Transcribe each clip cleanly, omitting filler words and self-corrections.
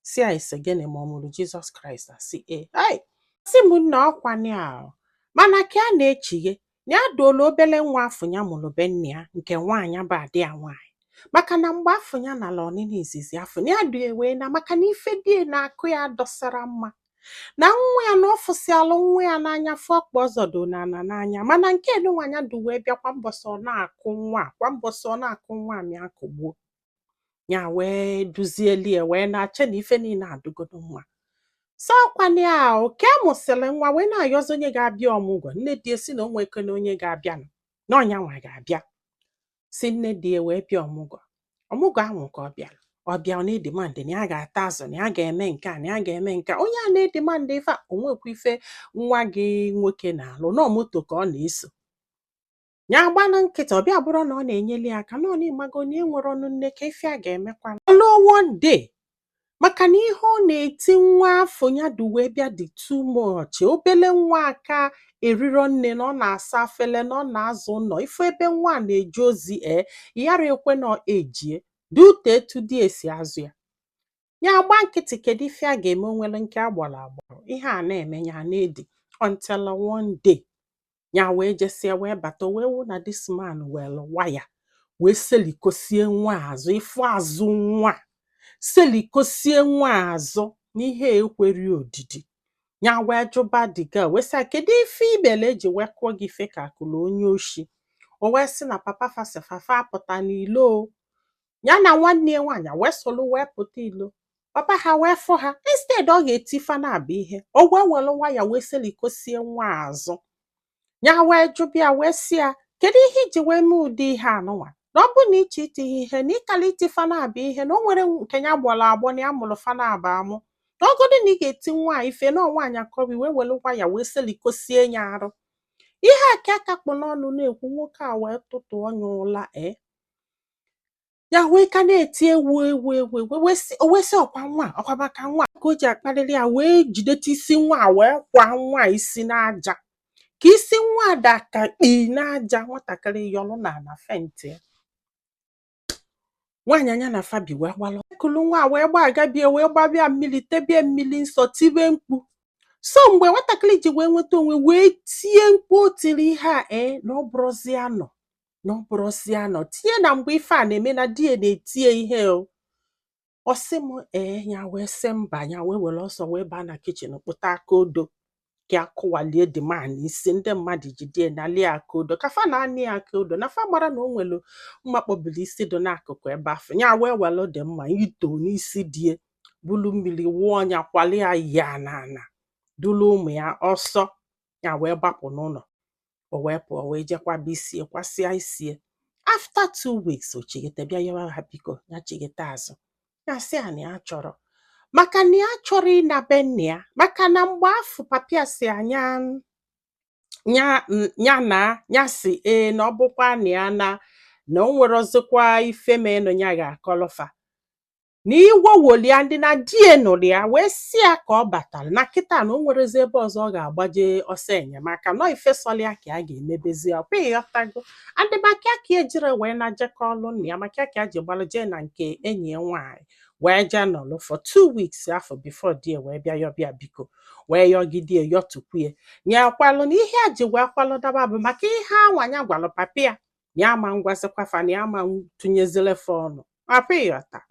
Si ya ise gịnị ma ọ mụrụ Jizọs Kraịst? Asị e ai, sị m nna ọkwani ahụ. Mana ka a na-echighe na ya doola obele nwa afọ ya mụrụ be nne ya nke nwaanyị bụ adị ya nwaanyị, maka na mgbe afọ ya nala ọnịna izizi afọ na ya dị wee na maka na ife die na-akụ ya dọsara mma na nwa ya, na ọ fụsịalụ nwa ya n'anya, fọkpa ọzọdo n'ala n'anya. Mana nke nwaanyị du wee bịa, kwa mbọsị ọ na-akụ nwa a, kwa mbọsị ọ na-akụ nwa a, mịa akụgbuo ya, wee duzieli ya, wee na-ache na ife niile adụgodo nwa. So ọkwani ahụ ka a mụsịrị nwa, wee na-ayọzi onye ga-abịa ọmụgwọ. Nne di esi na o nwekene onye ga-abịa, na ọnya nwa ga-abịa. Si nne di ya wee bịa ọmụgwọ. Ọmụgwọ ahụ ka ọ bịara, ọ bịa, ọ na-e demand na ya ga-ata azụ, na ya ga-eme nke a, na ya ga-eme nke a. Onye a na-e demand ife a, o nwekwa ife nwa gị nwoke na-alụ nọọ moto ka ọ na-eso ya agba na nkịtị. Ọ bịa bụrụ na ọ na-enyeli ya aka nọọ n'ịmago na e nwere ọnụ nne ka ife a ga-emekwa lụọ one day, maka na ihe ọ na-eti nwa afọ ya du wee bịa dị too much. Obele nwa aka eriro nne na ọ na-asa afele na ọ na-azụ ụlọ ife ebe nwa a na-eje ozi ee yara ekwe na ejie dute etu di esi azụ ya, ya agba nkịtị. Kedu ife a ga-eme? Onwere nke agbara agba ihe a na-eme ya na-edi until one day ya wee jesia wee bata, wee wụ na this man were waya wee selikosie nwa azụ, ịfụ azụ nwa, selikosie nwa azụ n'ihe ekweri odidi. Ya wee jụba the girl, wee sị ya, kedu ife imele eji wee kụọ gị ife ka akụlụ onye oshi? O wee sị na papa fa sị fafa apụta n'ilo o. Ya na nwanne ya nwaanyị wee solu wee pụta ilo, papa ha wee fụ ha. Instead ọ ga-eti fa na-abụ ihe, o wee were waya wee selikosie nwa azụ. Ya wee jụbịa, wee sị ya, kedu ihe iji wee mee ụdị ihe anụnwa, na ọ bụ na iche iti ha ihe, na ịkala iti fa na-abụ ihe, na o nwere nke ya gbọrọ agbọ, na ya mụrụ fa na-abụ amụ, na ọgọdụ na ị ga-eti nwa a ife na nwaanyị akọbi wee were waya wee selikosie ya arụ. Ihe a ka aka kpụ n'ọnụ na-ekwu, nwoke a wee tụtụ ọnya ụla ee ya wee ka na-eti ewu ewu ewu ewu, wee sị, o wee sị ọkwa nwa a, ọkwa maka nwa a ka o ji akparịrị ya, wee jideta isi nwa a, wee kwa nwa a isi n'aja, ka isi nwa a da ka kpii n'aja. Nwatakịrị yọlụ na ana faint ya. Nwaanyị anya na fabi wee gbalụ kulu nwa a, wee gbaa agabie, wee gbabịa mmiri, tebie mmiri nsọ, tibe mkpu. So mgbe nwatakịrị ji wee nweta onwe, wee tie mkpu, o tiri ihe a ee na ọ bụrụzi anọ, na ọ bụrụzi anọ tinye na mgbe ife a na-eme na di ya na-etie ihe o. Ọ sị m ee, ya wee sị mba, ya wee were ọsọ wee baa na kitchen, kpụta aka odo ka akụwalie the man isi. Ndị mmadụ jide nalie aka odo ka fa na-anị ya aka odo, na fa mara na o nwere mma kpọbiri isi dị n'akụkụ ebe afọ. Ya wee were dị mma ito n'isi die, bulu mmiri wụọ ya, kwali ya ya n'ala, dulu ụmụ ya ọsọ. Ya wee gbapụ n'ụlọ, o wee pụọ, wee jekwaba isie, kwasịa isie. After 2 weeks, o chighete bịa yọwa ha biko ya chighete azụ. Ya sị ya na ya chọrọ, maka na ya chọrọ ịna be nna ya, maka na mgbe afọ papia si anya ya ya na ya si ee, na ọ bụkwa na ya na o nwerozikwa ife menụ ya ga-akọlụfa na iwe wolia ndị na die nụrụ ya, wee sị ya ka ọ batara na kịta, na o nwerezi ebe ọzọ ọ ga-agbaje ọsọ enyemaka nọ, ife sọlịa ka a ga-emebezi ya ọkwa ịghọtago andị, maka ya ka ejire wee na jekọ ọlụ nna ya, maka ya ka ya ji gbalụ jee na nke enyi ya nwaanyị, wee jee nọlụ for 2 weeks afọ before die wee bịa yọbịa biko, wee yọgide yọtukwue ya kwalụ na ihe a ji wee kwalụ daba bụ maka ihe anwa ya gwalụ papi ya, ya ama ngwazikwa fa, na ya ama tụnyezile fa ọnụ papa, ịghọta.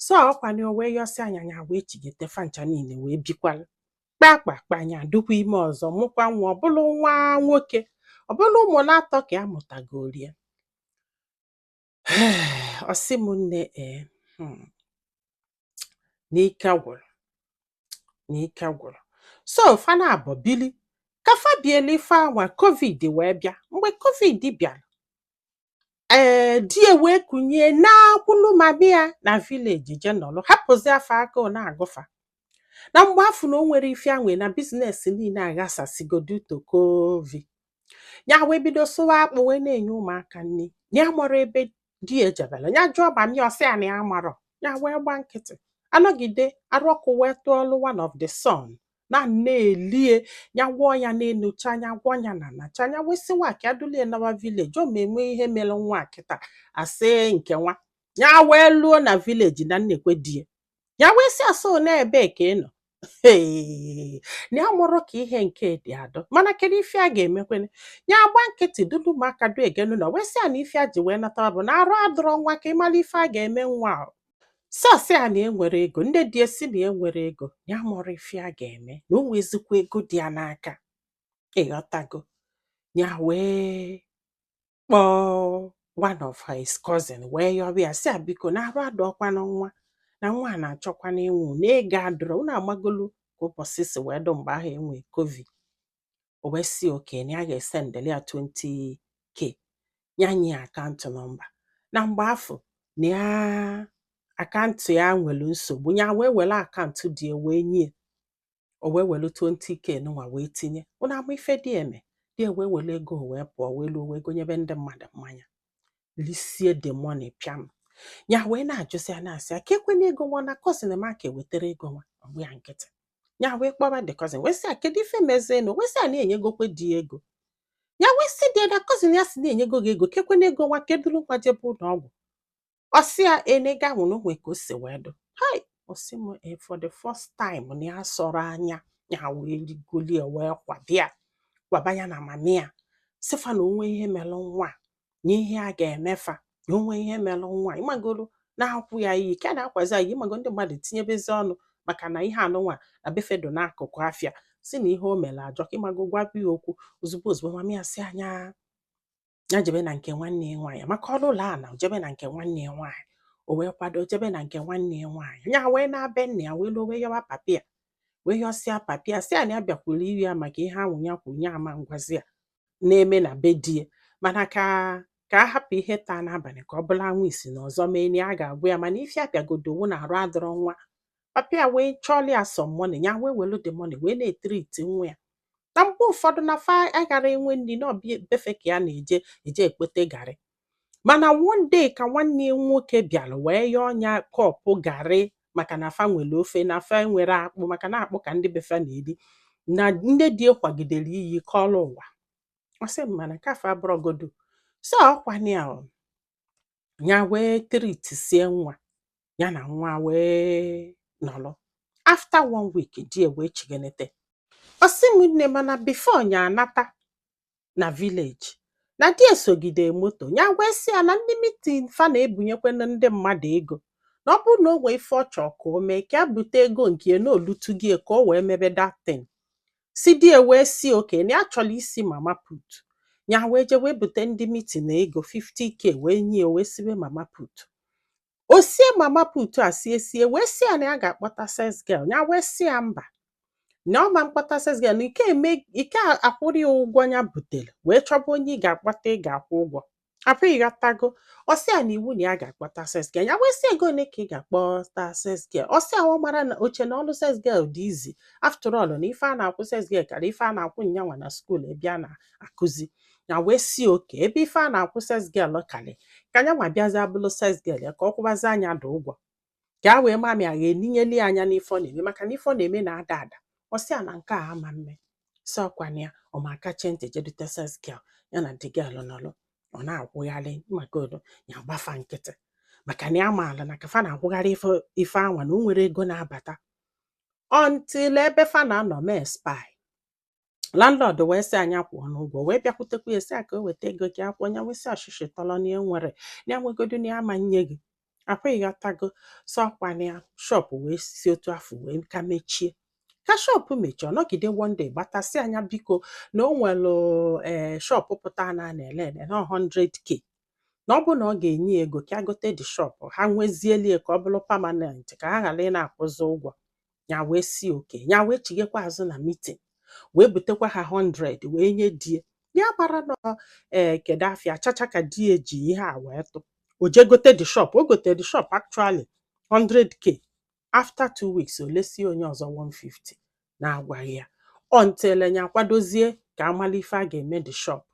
So ọkwani o wee yọsị anya, ya wee chigete fa ncha niile wee bikwalụ kpakpakpa. Anya dukwa ime ọzọ, mụkwa nwa, ọbụlụ nwa nwoke, ọbụlụ ụmụ na-atọ ka ya mụtagorie. Ọ sị m nne ee, n'ike gwụrụ, n'ike gwụrụ. So fana abọ bili ka fa biela ife anwa, COVID wee bịa. Mgbe COVID bịara ee, di ya wee kunye na-akwụlụ mami ya na village, je nọlụ, hapụzi afọ agụụ na-agụfa. Na mgbe afọ na o nwere ife anwe na business niile aghasasigo due to COVID, ya wee bido sụwa akpụ wee na-enye ụmụaka nri. Ya mara ebe di ya ejebere, ya jụọ mami, ọsị ya na ya marọ. Ya wee gba nkịtị, anọgide arụ ọkụ wee tụọlụ one of the son na na-elie ya, gwọọ ya n'elu cha ya, gwọọ ya na na cha ya, wee sịwa ka adulie nawa village. O ma enwe ihe mere nwa kịta asị nke nwa ya wee luo na village na nnekwe di ya. Ya wee sị asọ na ebe ka ị nọ. Hey, na ya mụrụ ka ihe nke dị adọ, mana kedu ife a ga-emekwene? Ya agba nkịtị dulu ụmụaka du egenu na wee sị ya na ife a ji wee natara bụ na arụ adọrọ nwa, ka ịmara ife a ga-eme nwa ahụ. Sọsị ya na enwere ego nne dị esi na enwere ego, ya mụrụ ife a ga-eme na o nwezikwa ego dị ya n'aka, ịghọtago? Ya wee kpọọ one of his cousin wee yọrọ ya, sị ya biko, na arụ adọkwanụ nwa, na nwa a na-achọkwana ịnwụ, na ego adọrọ. Unu amagolu ka ụbọchị si wee dụ mgbe ahụ enwe COVID. O wee sị oke na ya ga-esendeli ya 20K, ya nye ya account number. Na mgbe afọ na ya account ya nwere nsogbu, ya wee were account dị ya wee nye. O wee were 20K nụnwa wee tinye. Unu ama ife dị eme dị, wee were ego wee pụọ, wee luo wee gonyebe ndị mmadụ mmanya, lisie the money pịam. Ya wee na-ajụsị ya, na-asị ya ka ekwena ego nwa na cousin ma ka ewetara ego nwa ọgbụ ya nkịtị. Ya wee kpọba the cousin, wee sị ya kedu ife mezienụ? Wee sị ya na-enyegokwe di ego. Ya wee sị di ya na cousin ya si na-enyego gị ego, kekwena ego nwa, keduru nwa jebe ụlọ ọgwụ? Ọ sị ya enego ahụ na onwe ka o si wee dụ. Hai, ọ sị m for the first time na ya sọrọ anya ya wee rigolie, wee kwabịa kwaba ya na mami ya, sịfa na onwe ihe melụ nwa a, na ihe a ga-emefa na onwe ihe melụ nwa a, ịmagolu na-akwụ ya iyi ka a na-akwazi ya iyi. Ịmago ndị mmadụ tinyebezi ọnụ maka na ihe anụnwa na befedo n'akụkụ afịa si na ihe o mere ajọ ka ịmago gwabụ ya okwu. Ozugbo ozugbo, mami ya sị anya ya jebe na nke nwanne ya nwaanyị maka ọrụ ụlọ a, na jebe na nke nwanne ya nwaanyị. O wee kwado jebe na nke nwanne ya nwaanyị. Ya wee na-be nna ya, wee luo, wee yọwa papi ya, wee yọsịa papi ya, sị ya na ya bịakwuru iri ya maka ihe ahụ ya kwu ya ama ngwazi ya na-eme na be di ya, mana ka a hapụ ihe taa n'abalị ka ọ bụla anwụ isi na ọzọ mee na ya ga-agwa ya. Mana ife abịagodowu na arụ adọrọ nwa. Papa ya wee chọọlị ya some money. Ya wee welu the money wee na-etreati nwa ya. Na mgbe ụfọdụ na fa agara enwe nri na ọbịa befe ka ya na-eje eje ekpote garị. Mana one day ka nwanne ya nwoke bịara wee yọọ ya cup garị, maka na fa nwere ofe, na fa nwere akpụ, maka na akpụ ka ndị befa na-eri, na nne di kwagidere iyi kọrọ ụwa. Ọ sị m mana nke afọ abụrọgodu so ọkwana ya o. Ya wee treatisie nwa ya na nwa wee nọrọ. After one week, di ya wee chigenete. Ọ sị m nne, mana before ya anata na village, na di esogide moto ya, wee sị ya na ndị meeting fa na-ebunyekwenu ndị mmadụ ego, na ọ bụrụ na o nwee ife ọ chọọ ka o mee, ka ya bute ego nke ya na olutugie ka o wee mebe that thing. Si di ya wee si oke na ya chọrọ isi mama put. Ya wee jee wee bute ndị meeting ego 50K wee nye ya, wee sibe mama put. O sie mama put a sie sie, wee sị ya na ya ga-akpọta sales girl. Ya wee sị ya mba, na ọ ma mkpọta sales girl, na ike eme ike akwụrụ ya ụgwọ ya butere wee chọba onye ị ga-akpọta, ị ga-akwụ ụgwọ apụ, ịghọtago? Ọ sị ya na iwu na ya ga-akpọta sales girl. Ya wee sị ego ole ka ị ga-akpọta sales girl? Ọ sị ya ọ mara na oche na ọlụ sales girl dị easy, after all na ife a na-akwụ sales girl karịa ife a na-akwụ nyanwa na school ebe a na-akụzi. Ya wee si oke ebe ife a na-akwụ sales girl karị, ka nyanwa bịazie bụrụ sales girl ya, ka ọ kwụbazi anya dị ụgwọ, ka a wee ma ma ya ga-eninyeli ya anya n'ife ọ na-eme, maka na ife ọ na-eme na-ada ada. Ọ sị ya na nke a ama mme sị ọkwana ya ọ ma akache ntị jedute sales girl. Ya na the girl nọrọ, ọ na-akwụgharị magodo. Ya gbafa nkịtị maka na ya maala na ka fa na-akwụgharị ife anwa na o nwere ego na-abata until ebe fa na-anọ mee spy. Landlord wee sị anya kwụọ n'ụgwọ, wee bịakwutekwa ya, sị ya ka o weta ego ka akwụ. Onye wee sị ọchịchị tọrọ na ya nwere na ya nwegodo na ya ama nye gị akwa, ịghọtago? Sọkwana ya shop wee si otu afọ wee ka mechie. Ka shop mechie, ọ nọgide one day gbatasị anya, biko, na o nwere shop pụta na a na-ele ele na 100K, na ọ bụ na ọ ga-enye ya ego ka ya gote the shop, ha nwezielie ka ọ bụrụ permanent, ka ha ghara ị na-akwụzi ụgwọ. Ya wee si oke. Ya wee chighekwa azụ na meeting, wee butekwa ha 100 wee nye die ya gbara na ee kedu afịa chacha ka di ya ji ihe a wee tụ. O jee gote the shop. O gote the shop actually 100K. After 2 weeks, o lesie onye ọzọ 150 na-agwaghị ya until ya kwadozie ka amala ife a ga-eme the shop.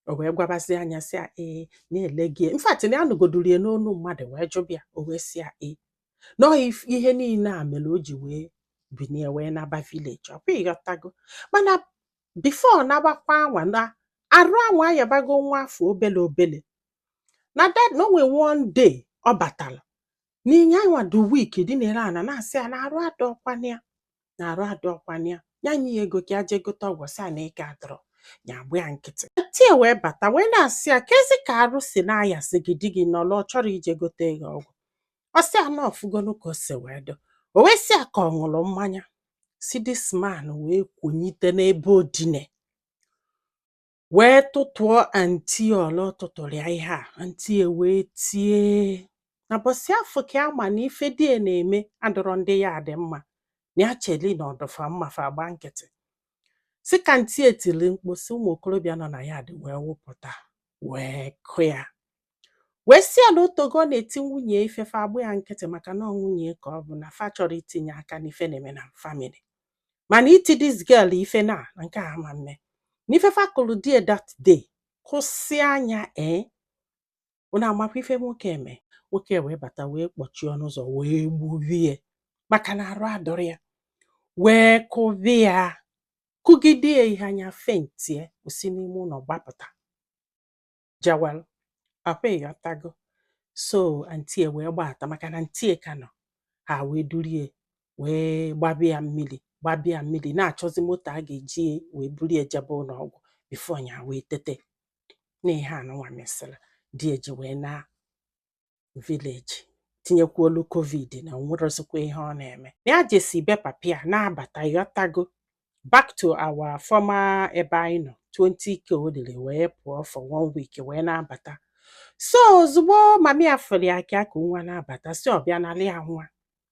O wee gwabazie anya, sị ya ee na-ele gị. In fact, na ya nụgodoro ya n'onu mmadụ wee jụbịa. O wee sị ya ee nọọ ihe niile a mere o ji wee binie wee naba village ọkwa, ịghọtago? Mana before nabakwa anwa na arụ anwa ayabago nwa afọ obele obele na that na o nwee one day ọ batara. N'ịnyanwa dị weak dị na-ere ana na-asị ya na arụ adọkwana ya, na arụ adọkwana ya. Ya nye ya ego ka ya jee gote ọgwụ, sị ya na ego adọrọ ya. Agba ya nkịtị tie, wee bata wee na-asị ya kezi ka arụ si na-ayasị gị, di gị nọlụ, ọ chọrọ ije gote ego ọgwụ. Ọ sị ya na ọfụgonu ka o si wee dị. O wee sị ya ka ọ ṅụrụ mmanya. Si this man wee kwunyite n'ebe o dine, wee tụtụọ aunty ọlọ tụtụrụ ya ihe a. Aunty ya wee tie na bọsị afọ ka ama na ife die na-eme adọrọ ndị ya dị mma, na ya cheli na ọdụfa mma fa agba nkịtị. Si ka aunty etili mkpu, si ụmụ okorobịa nọ na ya dị wee wụpụta wee kụ ya, wee sị ya na otogo ọ na-eti nwunye ya ife, fa agba ya nkịtị, maka na ọ nwunye ka ọ bụ, na fa chọrọ itinye aka n'ife na-eme na family, mana iti this girl ife na nke a ama mme na ife fa kụrụ die that day. Kwụsị anya. Ee, unu amakwa ife nwoke eme. Nwoke wee bata, wee kpọchie ọnụ ụzọ, wee gburie, maka na arụ adọrọ ya, wee kụbi ya, kụgide ya ihe anya, faintie, o si n'ime ụlọ gbapụta jewel akwa. Ịghọtago? So aunty e wee gbata, maka na aunty e ka nọ ha, wee durie, wee gbabia mmiri, gbabia mmiri, na-achọzi moto a ga-eji wee burie jebe ụlọ ọgwụ before ya wee tete. Na ihe anụnwa mesịrị di eji wee na village, tinyekwuolu COVID na onwerozikwa ihe ọ na-eme. Na ya jesi be papi ya na-abata, ịghọtago, back to our former ebe anyị nọ, 20K o liri wee pụọ for one week wee na-abata. So ozugbo mami ya fụrụ ya ka nwa na-abata, si ọ bịa nalị ya nwa,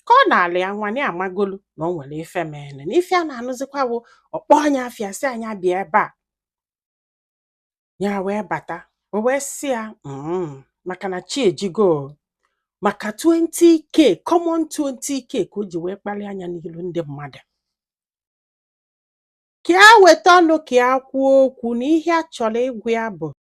ka ọ na-alị ya nwa, na ya amagolu na o nwere ife mere, na ife a na-anụzikwa bụ ọkpọ anya afịa, si anya bịa ebe a. Ya wee bata, o wee sị ya maka na chi ejigo o, maka 20K, common 20K ka o ji wee kpalị anya n'ilu ndị mmadụ, ka ya weta ọnụ, ka ya kwuo okwu na ihe a chọrọ ịgwa ya bụ